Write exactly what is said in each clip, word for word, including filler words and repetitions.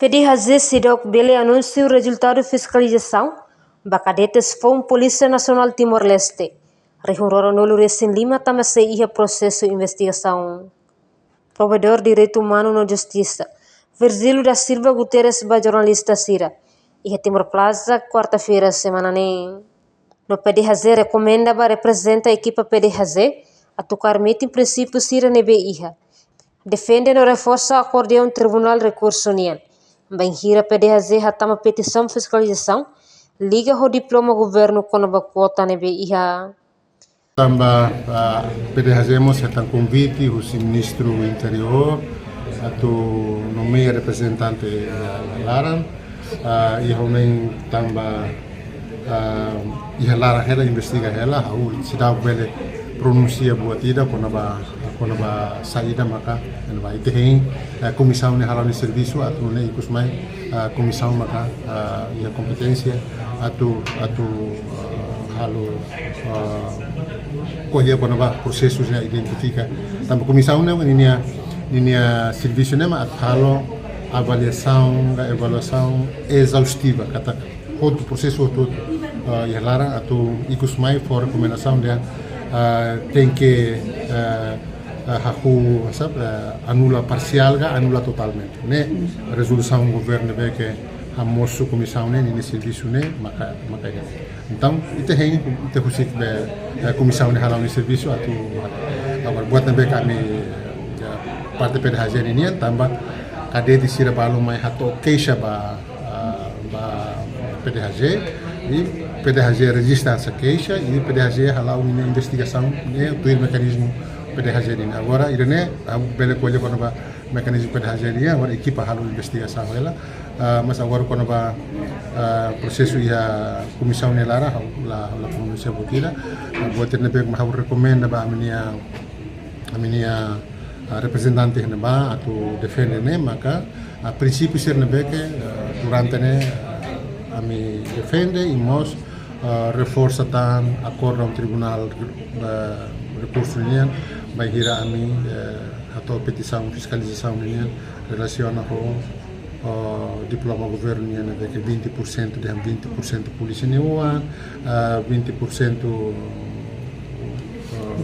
PDHJ seidauk bele anunsiu rezultadu fiskalizasaun ba kadetes foun Polísia Nasionál Timor-Leste rihun ruanulu-resin-lima tanba sei iha prosesu investigasaun. Provedór Direitu Umanu no Justisa, Virgílio da Silva Guterres, ba jornalista sira iha Timor Plaza, kuarta-feira semana ne'e. No PDHJ rekomenda ba reprezenta ekipa PDHJ atu kaer metin prinsípiu sira ne'ebé iha, defende no reforsa akordeaun Tribunál Rekursu nian. Bainhira PDHJ hatama petisaun fiskalizasaun liga ho diploma governu kona-ba kuota ne'ebé iha. Tanba, ah, PDHJ mós hetan konvite husi Ministru Interiór atu nomeia reprezentante, ah, laran, ah, iha ne'e tanba, ah, iha laran hela, investiga hela, ha'u seidauk bele pronunsia buat ida kona-ba, kona-ba saida maka, ita hein, eh, komisaun ne'e hala'o nia servisu atu nune'e ikus mai, ah, komisaun maka, ah, iha kompeténsia atu, atu, ah, halo, ah, ko'alia kona-ba prosesu ne'e, identifika. Tanba komisaun ne'e ninia, ninia servisu ne'e mak atu halo avaliasaun, ka evaluasaun ezaustiva, katak hotu, prosesu hotu, ah, iha laran atu ikus mai fó rekomendasaun dehan, ah, tenke, ah, ah, hahú, sabe, ah, anula parsiál ka anula totalmente. Ne'e rezolusaun governu ne'ebé ke hamosu komisaun ne'e ninia servisu ne'e maka, maka ida. Entaun, ita hein, ita husik be, eh, komisaun ne'e hala'o nia servisu atu, agora buat ne'ebé ke ami, eh, parte PDHJ ninian, tanba kadete sira balun mai hato'o keixa ba, ah, ba PDHJ, i PDHJ rejista hanesan keixa, i PDHJ hala'o ninia investigasaun ne'e tuir mekanizmu PDHJ nian. Agora, ida-ne'e, ah, bele ko'alia kona-ba mekanizmu PDHJ nian, agora ekipa halo investigasaun hela. Ah, mas agora kona-ba, ah, prosesu iha komisaun nia laran, ha'u la, la pronunsia buat ida. Ah, buat ida ne'ebé mak ha'u rekomenda ba ami-nia, ami-nia, ah, reprezentante ne'ebá atu defende ne'e, maka, ah, prinsípiu sira ne'ebé ke, ah, durante ne'e, ah, ami defende i mós, ah, reforsa tan akordaun Tribunál, ah, Rekursu nian, bainhira ami, eh, hato'o petisaun fiskalizasaun nian relasiona ho, ho diploma governu nian, ne'ebé ke vinte por cento, dehan vinte por cento polísia nia oan, ah, vinte por cento, ah,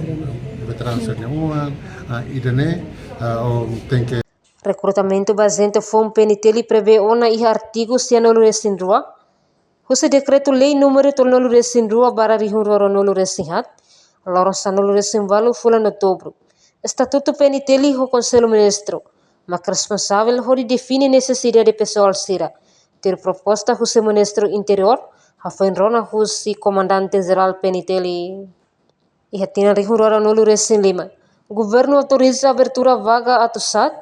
veteranu sira-nia oan, ah, ida-ne'e, ah, o tenke. Rekrutamentu ba ajente foun PNTL prevee ona iha artigu sianulu-resin-rua husi Dekretu-Lei númeru tolunulu-resin-rua barra rihun rua ruanulu-resin-haat, loron sanulu-resin-ualu fulan Outubru. Estatutu PNTL ho Konsellu Ministru mak responsavel hodi define nesesidade pesoál sira, tuir proposta husi Ministru Interiór, hafoin rona husi Komandante Jerál PNTL. Iha tinan rihun rua ruanulu-resin-lima, governu autoriza abertura vaga atu sat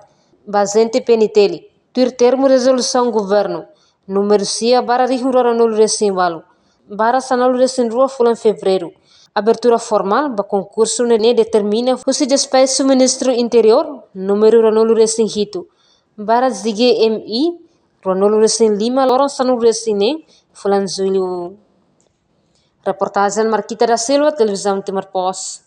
ba ajente PNTL, tuir termu rezolusaun governu númeru sia barra rihun rua ruanulu-resin-ualu, barra sanulu-resin-rua fulan Fevereiru. Abertura formál ba konkursu ne'e determina husi despaxu Ministru Interiór númeru ruanulu-resin-hitu, barra ZGMI ruanulu-resin-lima, loron sanulu-resin-neen fulan Jullu. Reportajen Marquita da Silva, Televizaun Timor Post.